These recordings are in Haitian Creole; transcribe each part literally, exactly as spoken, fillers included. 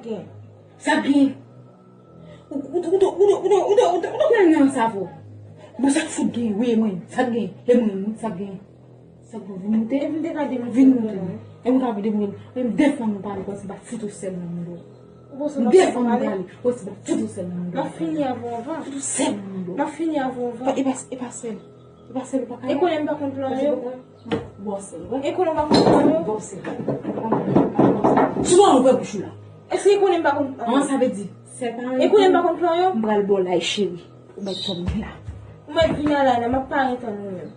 Gen. Sa gen. Ou ou ou ou ou ou ou ou ou ou konnen nan sa vo. Bon, sa k fout gen, wi, mwen. Sa k gen, e mwen, mwen, sa k gen. Sa k gen, vin moute. E vin te ka demoute. Vin moute. E mwen ka vin demoute. Men m defann nou pale, paske se pa fitou sèl nan mond. M defann nou pale, paske se pa fitou sèl nan mond. M ap fini avè w anvan. Fitou sèl nan mond. M ap fini avè w anvan. E pa, e pa sèl. E pa sèl, ou pa ka. E konnen m pa konn plan yo. Bon, sèl, wi. E konnen m pa konn plan yo. Bon, sèl. Souvan ouvè bouch ou la. Èske e konnen m pa konn plan yo? An, sa vle di, sèl pa nan. E konnen m pa konn plan yo? M pral ba w lay, cheri. Ou mèt tann mwen la. Ou mèt vin la, la, m ap parèt tann ou menm.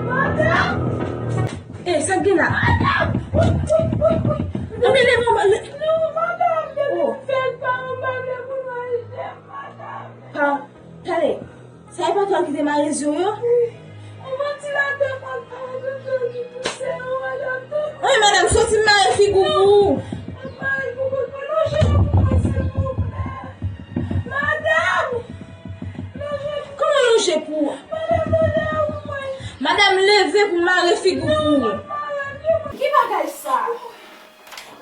Madanm! E, sa k gen la? Madanm! Woy, woy, woy, woy! Anben, leve anba, le- Non, madanm, depi m fèt pa anba vle pou manje, madanm. Pa, tande, sa e pa twa ki te mare zye w yo? Wi. Yon ventilatè mwen pa wè doktè di pou se yon madanm. Wi, madanm, soti m mare figi w pou ou. Mwen mare pou ou, mwen lonje pou mwen, silvouplè. Madanm! Lonje pou Kòman lonje pou ou? Madanm, lonje pou mwen. Madanm, leve pou m mare figi w pou ou. Non, madanm, ki bagay sa?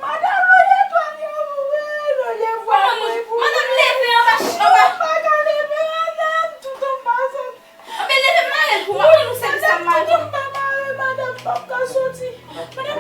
Madanm, lonje twa pye pou mwen, lonje vwa mwen pou mwen. Madanm, leve anba, anba. M pa ka leve, madanm, tout anba sot. Anben, leve m mare l pou ou. Anben, nou sèvi sa m mare. Tout anba mare, madanm, m p ap ka soti. Madanm,